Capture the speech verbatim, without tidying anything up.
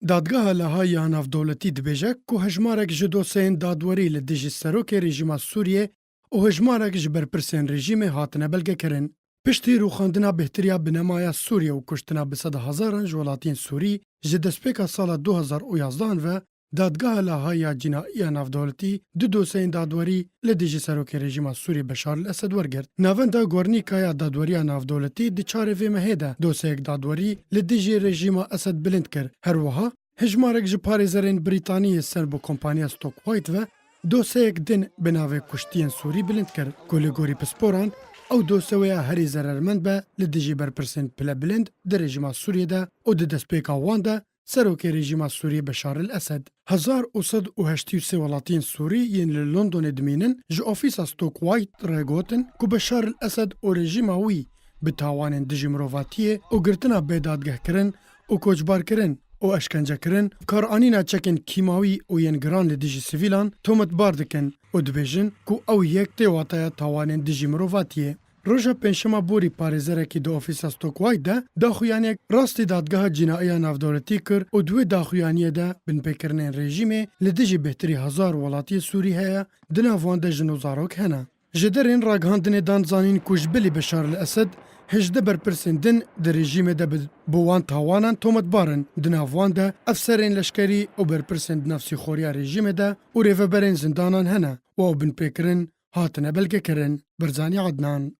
Dadgeha Lahayî ya Navdewletî dibêje ku hejmarek ji dosyeyên dadwerî li dijî serokê rejîma Sûriyê û hejmarek ji berpirsên rejîmê hatine belgekirin. Piştî rûxandina bêhtiriya binemaya Sûriyê û kuştina bi sed hezaran ji welatiyên Sûrî ji destpêka sala du hezar û yazdehan ve, Dadgeha Lahayî ya Cînaî ya Navdewletî du dosyeyên dadwerî li dijî serokê rejîma Sûriyê Beşar el-Esed wergirt. Navenda Guernica ya Dadweriya Navdewletî di çarê vê mehê de dosyeyek dadwerî li dijî rejîma Esed bilind kir. Her wiha hejmarek ji parêzerên Brîtanî yê ser bi kompaniya Stoke White ve dosyeyek din bi navê Kuştiyên Sûrî bilind kir, ku li gorî pisporan ew dosye wê ya herî zerermend be li dijî berpirsên pilebilind di rejîma Sûriyê de û di destpêka wan de serokê rejîma Sûriyê Beşar el-Esed. Hezar û sed û heştê û sê welatiyên Sûrî yên li Londonê dimînin, ji ofîsa Stoke White re gotin ku Beşar el-Esed û rejîma wî bi tawanên dijî mirovatiyê û girtina bêdadgehkirin û koçbarkirin û eşkencekirin, karanîna çekên kîmawî û yên giran li dijî sivîlan tometbar dikin û dibêjin ku ew yek tê wataya tawanên dijî mirovatiyê. Roja Pêncşema borî parêzerekî di ofîsa Stoke White de daxuyaniyek rastî Dadgeha Cînaî ya Navdewletî kir û di wê daxuyaniyê de binpêkirinên rejîmê li dijî bêhtirî hezar welatiyê Sûrî heye, di nav wan de jin û zarok hene. Jêderên ragihandinê dan zanîn ku ji bilî Beşar el-Esed hejdeh berpirsên din di rejîmê de bi, bi wan tawanan tometbar in. Di nav wan de efserên leşkerî û berpirsên di nav sîxoriya rejîmê de û rêveberên zindanan hene û ew binpêkirin hatine belgekirin. Barzanî Adnan.